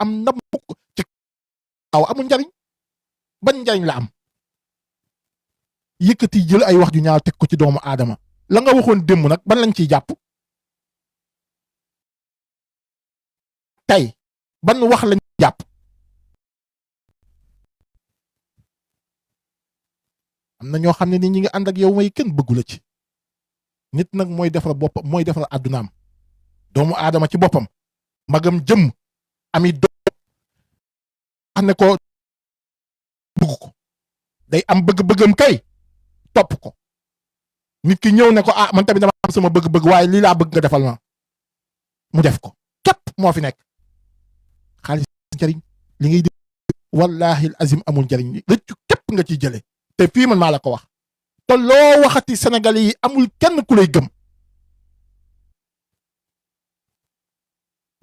am ndam mukk ci kaw amul njariñ. ban njariñ la am yëkkati jël ay wax ju ñaaw teg ko ci doomu aadama la nga waxoon démb nag ban lañ ciy jàpp tey ban wax lañ jàpp am na ñoo xam ne ni ñi ngi ànd ak yow may kenn bëggu la ci nit nag mooy defar boppam mooy defar àddunaam doomu aadama ci boppam magam jëm ami doom wax ne ko bëgg ko day am bëgg-bëggam kay topp ko nit ki ñëw ne ko ah man tamit dama am sama bëgg-bëgg waaye lii laa bëgg nga defal ma mu def ko képp moo fi nekk xaalis njariñ li ngay di wallahi azim amul njariñ rëccu képp nga ciy jële te fii man maa la ko wax te loo waxati Sénégalais yi amul kenn ku lay gëm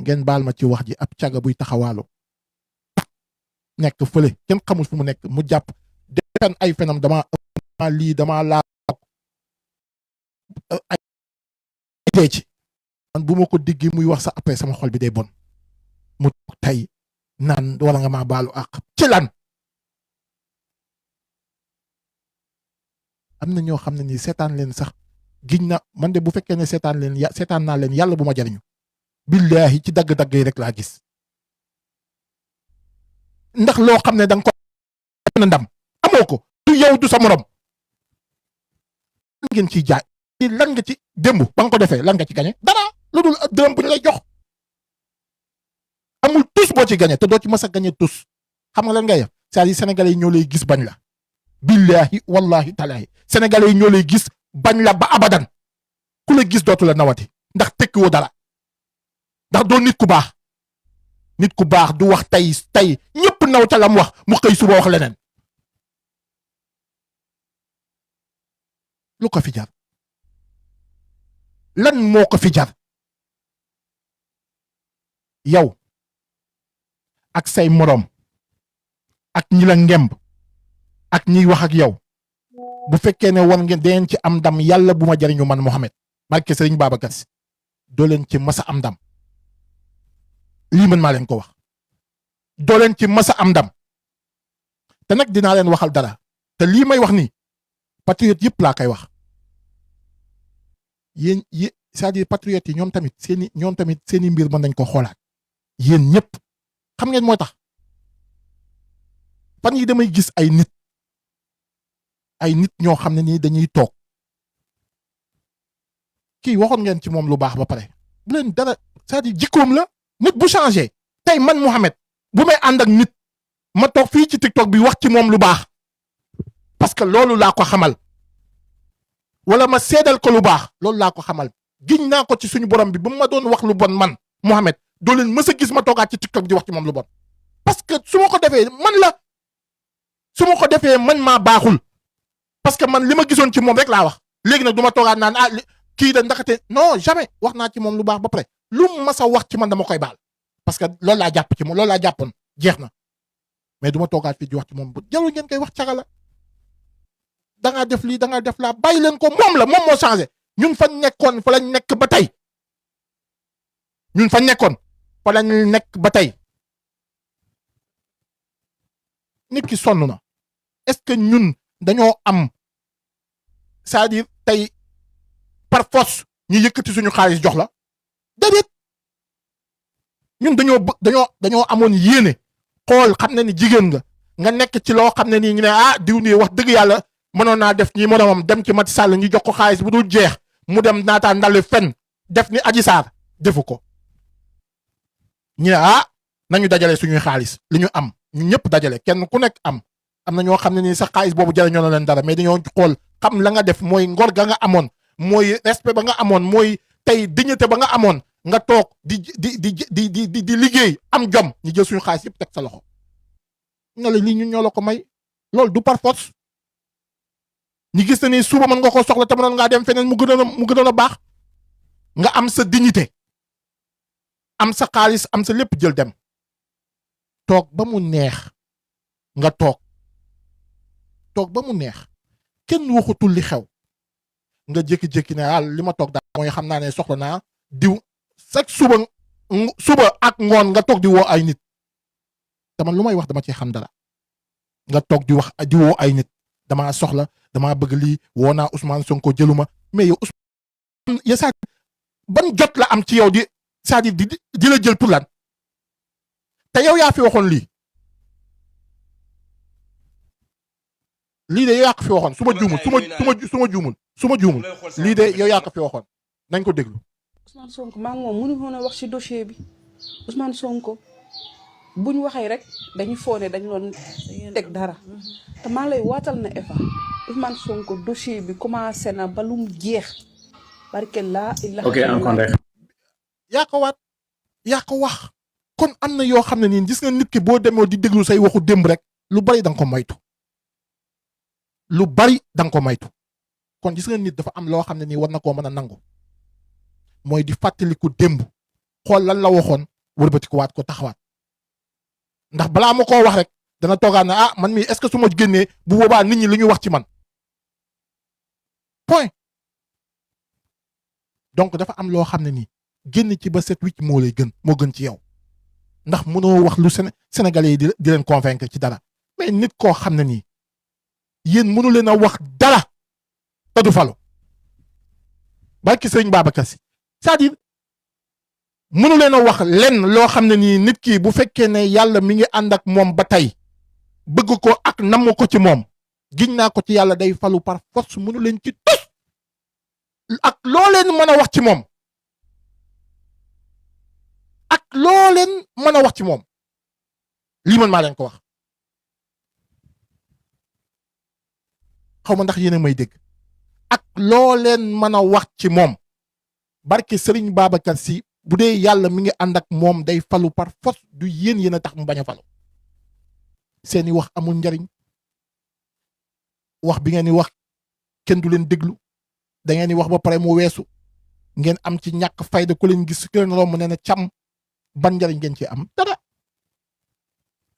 ngeen baal ma ci wax ji ab caga buy taxawaalu nekk fële kenn xamul fu mu nekk mu jàpp defen ay fenam dama lii dama laa ay dee ci man bu ma ko diggi muy wax sa après sama xol bi day bon mu tey naan wala nga maa baalu ak ci lan am na ñoo xam ne nii seetaan leen sax giñ na man de bu fekkee ne seetaan naa leen yàlla bu ma jariñu billaahi ci dagg-dagg yi rek laa gis ndax loo xam ne danga ko na ndam amoo ko du yow du sa morom lan ngeen ciy jaay lan nga ci démb ba nga ko defee lan nga ci gañe dara lu dul dërëm bu ñu lay jox amul tus boo ci gañe te doo ci mës a gañe tus xam nga lan ngay def c'est-à-dire sénégalais yi ñoo lay gis bañ la billaahi wallahi talaahi sénégalais yi ñoo lay gis bañ la ba abadan ku la gis dootu la nawati ndax tekkiwoo dara ndax doo nit ku baax nit ku baax du wax tey ñëpp naw ca lam wax mu xëy suba wax leneen lu ko fi jar lan moo ko fi jar yow ak say moroom ak ñi la ngemb ak ñiy wax ak yow bu fekkee ne war ngeen deen ci am ndam yàlla bu ma jariñu man Mohamed barke Sëriñ Babacar Si doo leen ci masa am ndam lii man maa leen ko wax doo leen ci masa am ndam te nag dinaa leen waxal dara te lii may wax nii patriote yëpp laa koy wax yéen c'est-à-dire patriote yi ñoom tamit seeni mbir mën nañ ko xoolaat yéen ñëpp xam ngeen moo tax fan yi damay gis ay nit ñoo xam ne nii dañuy toog kii waxoon ngeen ci moom lu baax ba pare bu leen dara c'est-à-dire jikkoom la nit bu changé tey man Mohamed bu may ànd ak nit ma toog fii ci TikTok bi wax ci moom lu baax parce que loolu laa ko xamal wala ma seedal ko lu baax loolu laa ko xamal giñ naa ko ci suñu borom bi bu ma doon wax lu bon man Mohamed doo leen mës a gis ma toogaat ci TikTok di wax ci moom lu bon parce que su ma ko defee man la su ma ko defee man maa baaxul parce que man li ma gisoon ci moom rek laa wax léegi nag du ma toogaat naan kii da ndaxate non jamais wax naa ci moom lu baax ba pare lu mas a wax ci man dama koy baal parce que loolu laa jàpp ci moom loolu laa jàppoon jeex na mais du ma toogaat fii di wax ci moom bu jarul ngeen koy wax caga la da ngaa def lii da ngaa def laa bàyyi leen ko moom la moom moo changé ñun fa nekkoon fa lañ nekk ba tey ñun fa nekkoon fa lañ nekk ba tey nit ki sonn na est-ce que ñun dañoo am c'est-à-dire tey par force ñu yëkkati suñu xaalis jox la déedéet ñun dañoo amoon yéene xool xam ne ni jigéen nga nekk ci loo xam ne nii ñu ne diw nii wax dëgg yàlla mënoon naa def ñi moromam dem ci Macky Sall ñu jox ko xaalis bu dul jeex mu dem naataa ndale fen def ni Adji Sarr defu ko ñu ne nañu dajale suñuy xaalis li ñu am ñu ñëpp dajale kenn ku nekk am na ñoo xam ne nii sa xaalis boobu jëriñoo na leen dara mais dañoo xool xam la nga def mooy ngor ga nga amoon mooy respect ba nga amoon mooy tey dignité ba nga amoon nga toog di liggéey am jom ñu jël suñu xaalis yëpp teg sa loxo nga la lii ñun ñoo la ko may loolu du par force ñu gis ne ni suba mën nga ko soxla te mënoon ngaa dem feneen mu gënoon a baax nga am sa dignité am sa xaalis am sa lépp jël dem toog ba mu neex nga toog ba mu neex kenn waxutul li xew nga jékki-jékki ne li ma toog daal mooy xam naa ne soxla naa diw chaque suba ak ngoon nga toog di woo ay nit te man lu may wax dama ci xam dara nga toog di wax di woo ay nit damaa soxla damaa bëgg lii woo naa Ousmane Sonko jëluma mais yow Ousmane ya saa ban jot la am ci yow di c'est-à-dire di la jël pour lan te yow yaa fi waxoon lii de yow yaa ko fi waxoon su ma juumul lii de yow yaa ko fi waxoon nañ ko déglu. Ousmane Sonko maa ngi moom mënu woon a wax ci dossier bi Ousmane Sonko buñ waxee rek dañu foone dañ doon teg dara te maa lay waatal na Eva Ousmane Sonko dossier bi commencé na ba lu mu jeex barke laa ilaha illallah. yaa ko wax kon am na yoo xam ne nii gis nga nit ki boo demoo di déglu say waxu démb rek lu bari da nga ko moytu kon gis nga nit dafa am loo xam ne nii war na koo mën a nangu mooy di fàttaliku démb xool lan la waxoon wërbati ko waat ko taxawaat ndax balaa ma koo wax rek dana toogaan ne man mii est-ce que su ma génnee bu boobaa nit ñi li ñuy wax ci man point donc dafa am loo xam ne nii génn ci ba set wicc moo gën ci yow ndax mënoo wax lu Sénégalais yi di leen convaincre ci dara mais nit koo xam ne nii yéen mënu leen a wax dara te du falu barki sëñ Babacar Si c'est-à-dire mënu leen a wax lenn loo xam ne nii nit ki bu fekkee ne yàlla mi ngi ànd ak moom ba tey bëgg ko ak namm ko ci moom giñ naa ko ci yàlla day falu par force mënu leen ci tus ak loo leen mën a wax ci moom lii man maa leen ko wax xaw ma ndax yéen a may dégg ak loo leen mën a wax ci moom barke Serigne Babacar Si bu dee yàlla mi ngi ànd ak moom day falu par force du yéen a tax mu bañ a falu seeni wax amul njariñ wax bi ngeen di wax kenn du leen déglu da ngeen di wax ba pare mu weesu ngeen am ci ñàkk fayda ku leen gis ku leen romb nee na càmm ban njariñ ngeen ci am dara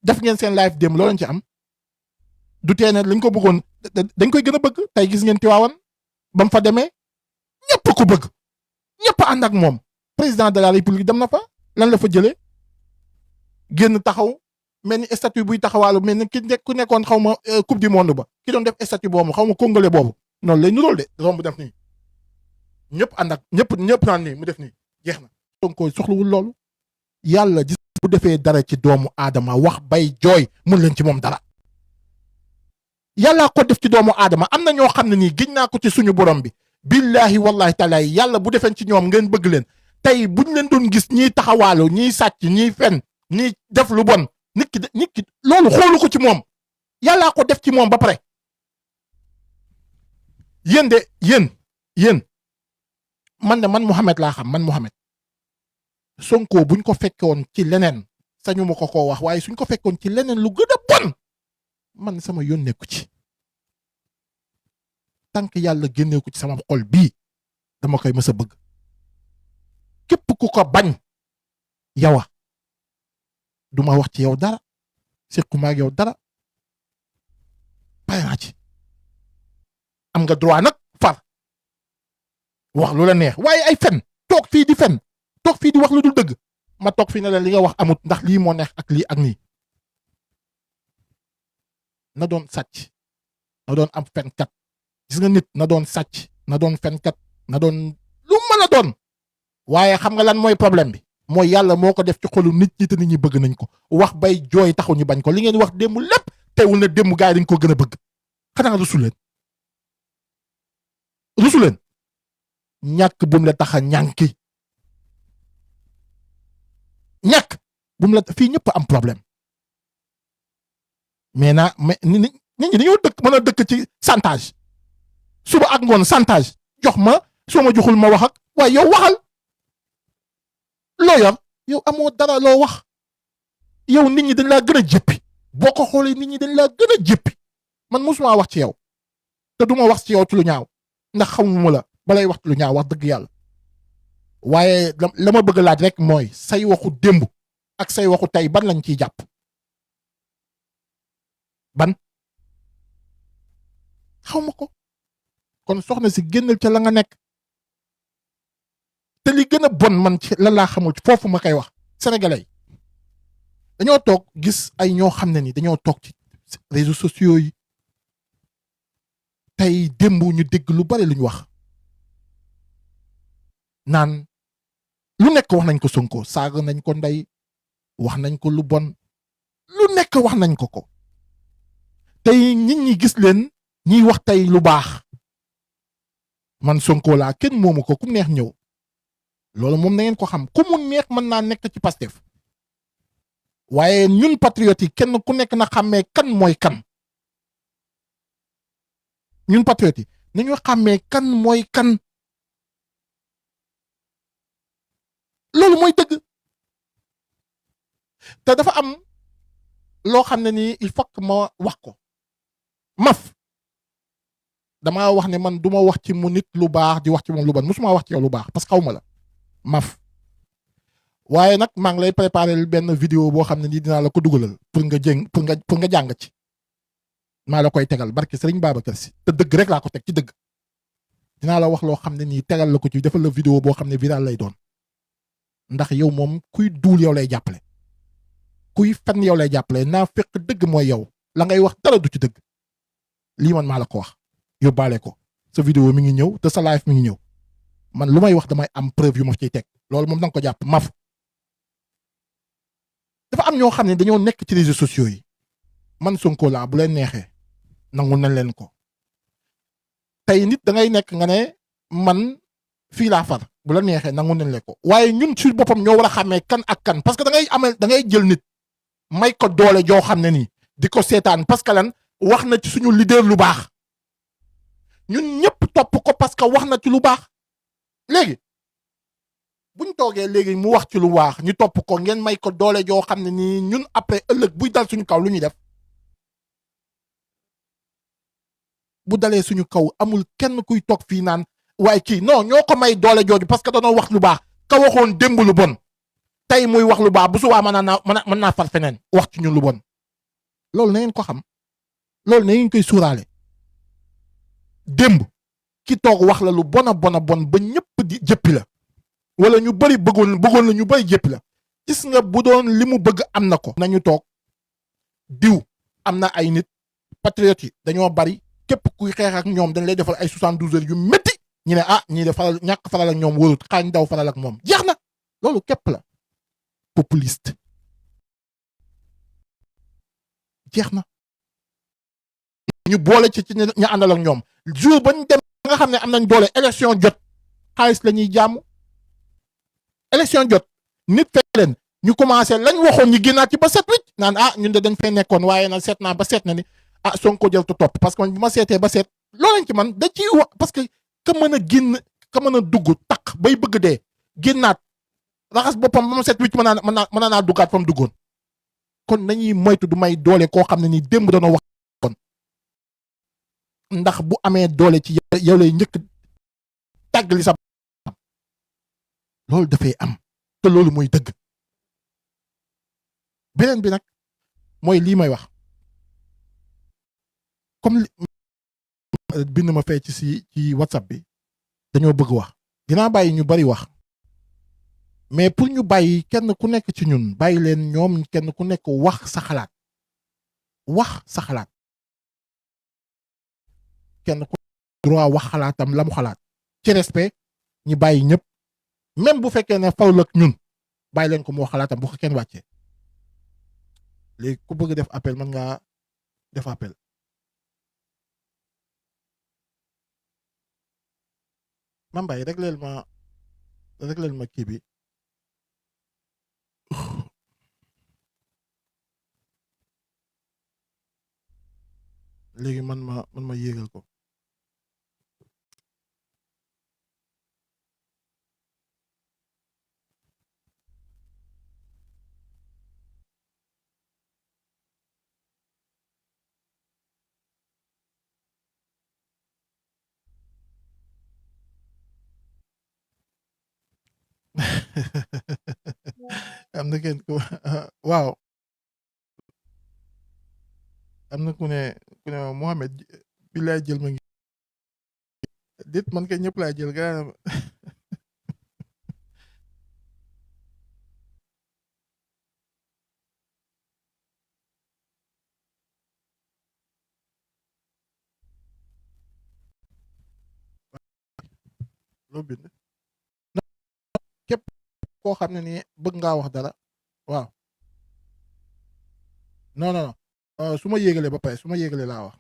def ngeen seen live dem loo leen ci am du tee ne lañ ko bëggoon dañ koy gën a bëgg tey gis ngeen Tiwaawan ba mu fa demee ñëpp ko bëgg ñëpp ànd ak moom président de la république dem na fa lan la fa jëlee génn taxaw mel ni statut buy taxawaalu mel ni ku nekkoon xaw ma coupe du monde ba ki doon def statut boobu xaw ma congolais boobu noonu lay nuróol de romb def nii ñëpp ànd ak ñëpp naan nii mu def nii jeex na. donc soxlawul loolu yàlla gis bu defee dara ci doomu aadama wax bay jooy mun leen ci moom dara. yàllaa ko def ci doomu aadama am na ñoo xam ne nii giñ naa ko ci suñu borom bi billahi wallahi taala yàlla bu defeen ci ñoom ngeen bëgg leen tey buñ leen doon gis ñiy taxawaalu ñiy sàcc ñiy fen ñiy def lu bon nit ki loolu xoolu ko ci moom yàllaa ko def ci moom ba pare. yéen man Mouhamed laa xam man Mouhamed Sonko buñ ko fekkoon ci leneen sañu ma ko wax waaye suñ ko fekkoon ci leneen lu gën a bon man sama yoon nekku ci tànk yàlla génnee ko ci sama xol bii dama koy mës a bëgg képp ku ko bañ yowa duma wax ci yow dara sequma ak yow dara pare naa ci am nga droit nag far wax lu la neex waaye ay fen toog fii di fen toog fii di wax lu dul dëgg ma toog fii ne la li nga wax amut ndax lii moo neex ak lii ak nii na doon sàcc na doon am fenkat gis nga nit na doon sàcc na doon fenkat na doon lu mën a doon waaye xam nga lan mooy problème bi mooy yàlla moo ko def ci xolu nit ñi te nit ñi bëgg nañ ko wax bay jooy taxu ñu bañ ko li ngeen wax démb lépp teewul na démb gaa yi dañ ko gën a bëgg xanaa rusu leen ñàkk bu mu la tax a ñànki ñàkk bu mu la fii ñëpp am problème mais nit ñi dañoo mën a dëkk ci chantage suba ak ngoon chantage jox ma soo ma joxul ma wax ak waaye yow waxal loo yor yow amoo dara loo wax yow nit ñi dañ laa gën a jéppi boo ko xoolee nit ñi dañ laa gën a jéppi man mosuma wax ci yow te duma wax ci yow ci lu ñaaw ndax xamuma la balay wax ci lu ñaaw wax dëgg yàlla waaye la ma bëgg laaj rek mooy say waxu démb ak say waxu tey ban lañ ciy jàpp ban xaw ma ko kon soxna si génnal ca la nga nekk te li gën a bon man ci lan laa xamul foofu ma koy wax sénégalais dañoo toog gis ay ñoo xam ne ni dañoo toog ci réseaux sociaux yi tey démb ñu dégg lu bari lu ñu wax naan lu nekk wax nañ ko Sonko saaga nañ ko ndey wax nañ ko lu bon lu nekk wax nañ ko ko tey nit ñi gis leen ñiy wax tey lu baax man Sonko laa kenn moomu ko ku mu neex ñëw loolu moom na ngeen ko xam ku mu neex mën naa nekk ci Pastef waaye ñun patriotes yi kenn ku nekk na xàmmee kan mooy kan ñun patriotes yi nañu xàmmee kan mooy kan loolu mooy dëgg te dafa am loo xam ne nii il faut que ma wax ko maf damaa wax ne man du ma wax ci mu nit lu baax di wax ci moom lu bon musuma wax ci yow lu baax parce que xaw ma la maf waaye nag maa ngi lay préparer benn vidéo boo xam ne nii dinaa la ko dugalal pour nga jàng ci maa la koy tegal barke Serigne Babacar Sy te dëgg rek laa ko teg ci dëgg dinaa la wax loo xam ne nii tegal la ko ci defal la vidéo boo xam ne viral lay doon ndax yow moom kuy duul yow lay jàppale kuy fen yow lay jàppale naa fekk dëgg mooy yow la ngay wax dara du ci dëgg lii man maa la ko wax yóbbaale ko sa vidéo mi ngi ñëw te sa live mi ngi ñëw man lu may wax damay am preuve yu ma ciy teg loolu moom danga ko jàpp maf dafa am ñoo xam ne dañoo nekk ci réseaux sociaux yi man Sonko laa bu leen neexee nangul nañ leen ko tey nit da ngay nekk nga ne man fii laa far bu la neexee nangul nañ leen ko waaye ñun ci boppam ñoo war a xàmmee kan ak kan parce que da ngay jël nit may ko doole joo xam ne nii di ko seetaan parce que lan wax na ci suñu leader lu baax ñun ñëpp topp ko parce que wax na ci lu baax léegi buñ toogee léegi mu wax ci lu baax ñu topp ko ngeen may ko doole joo xam ne nii ñun après ëllëg buy dal suñu kaw lu ñuy def bu dalee suñu kaw amul kenn kuy toog fii naan waaye kii non ñoo ko may doole jooju parce que danoo wax lu baax ka waxoon démb lu bon tey muy wax lu baax bu subaa mën naa far feneen wax ci ñun lu bon loolu na ngeen ko xam loolu na ngeen koy suuraale démb ki toog wax la lu bon ba ñëpp di jëppi la wala ñu bëri bëggoon la ñu bëri jëppi la gis nga bu doon li mu bëgg am na ko nañu toog diw am na ay nit patriotes yi dañoo bari képp kuy xeex ak ñoom dañ lay defal ay 72 heures yu métti ñu ne ñii de faral ñàkk faral ak ñoom wóorut xaañ daw faral ak moom jeex na loolu képp la populiste jeex na ñu boole ci ñu àndal ak ñoom jour bañ dem nga xam ne am nañ doole élection jot xaalis la ñuy jaamu élection jot nit fekk leen ñu commencé lañ waxoon ñu génnaat ci ba set wicc naan ñun de dañ fay nekkoon waaye nag seet naa ba seet na ni Sonko jël to topp parce que man bi ma seetee ba seet loolañ ci man da ciy wax parce que ka mën a génn ka mën a dugg taq bay bëgg dee génnaat raxas boppam ba ma set wicc mën naa duggaat fa mu duggoon kon nañuy moytu du may doole koo xam ne ni démb dana wax kon ndax bu amee doole ci yow lay njëkk tàggali sa loolu dafay am te loolu mooy dëgg beneen bi nag mooy lii may wax comme bind ma fee ci WhatsApp bi dañoo bëgg wax dinaa bàyyi ñu bari wax mais pour ñu bàyyi kenn ku nekk ci ñun bàyyi leen ñoom kenn ku nekk wax sa xalaat kenn ku droit wax xalaatam la mu xalaat ci respect ñu bàyyi ñëpp même bu fekkee ne fawul ak ñun bàyyi leen ko moo xalaatam bu ko kenn wàccee léegi ku bëgg def appel mën ngaa def appel ma mbay régleel ma kii bi léegi man ma yéegal ko am na kenn ku waaw am na ku ne Mohamed bi laay jël ma ngi dit man kay ñëpp laay jël gaa loo bind képp koo xam ne nii bëgg ngaa wax dara waaw non non non su ma yégalee ba pare su ma yégalee laa wax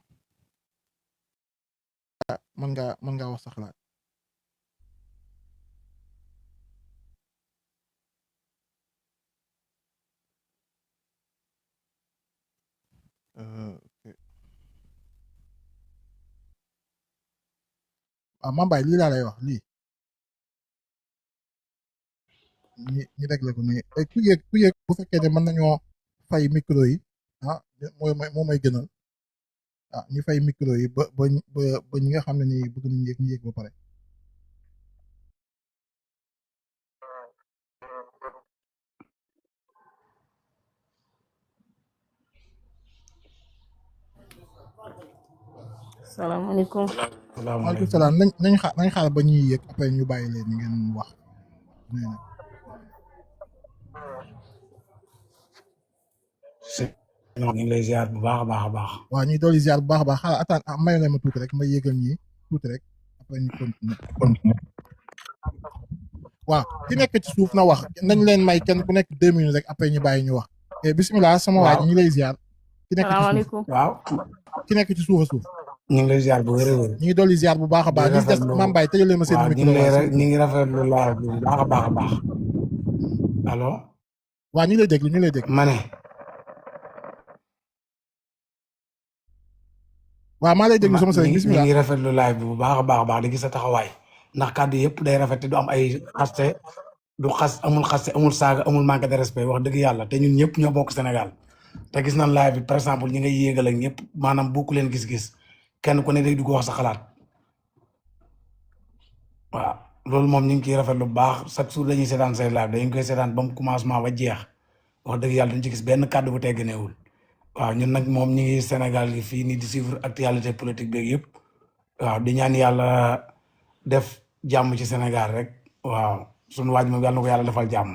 mën ngaa wax sa xalaat Mame Baye lii laa lay wax lii ñi réglé ko nii ku yéeg bu fekkee ne mën nañoo fay micro yi moo may gënal ñi fay micro yi ba ñi nga xam ne nii bëgg nañu yéeg ñu yéeg ba pare salaamaaleykum. waaleykum salaam nañ xaar ba ñuy yéeg après ñu bàyyi leen ni ngeen wax non ñu ngi lay ziar bu baax a baax a baax. waaw ñuy dolli ziar bu baax a baax xaaral attends may leen ma tuuti rek ma yéegal ñi tuuti rek après ñu continuer waaw ki nekk ci suuf na wax nañ leen may kenn ku nekk 2 minutes rek après ñu bàyyi ñu wax bisimilah sama waa ji ñu lay ziar ki nekk ci suuf waaw ki nekk ci suuf a suuf ñu ngi lay ziar bu wér a wér. ñu ngi dolli ziar bu baax a baax ñi des Mame Baye tëjal leen ma seen micro ñu ngi rafetlu laaj bu baax a baax a baax allo waaw ñu ngi lay déglu ma ne waaw maa lay déglu sama sëriñ bisimilah ñu ngi rafetlu laaj bu baax a baax a baax di gis sa taxawaay ndax kàddu yëpp day rafet te du am ay xaste du xaste amul saaga amul manque de respect wax dëgg yàlla te ñun ñëpp ñoo bokk Sénégal te gis nañ live bi par exemple ñi ngay yéegal ak ñëpp maanaam bokku leen gis-gis kenn ku ne day dugg wax sa xalaat waaw loolu moom ñu ngi ciy rafetlu bu baax chaque jour dañuy seetaan say live dañu koy seetaan ba mu commencement ba jeex wax dëgg yàlla duñ ci gis benn kàddu bu teggeneewul waaw ñun nag moom ñi ngi Sénégal gi fii nii di suivre actualité politique beeg yëpp waaw di ñaan yàlla def jàmm ci Sénégal rek waaw sunu waaj moom yàlla na ko yàlla defal jàmm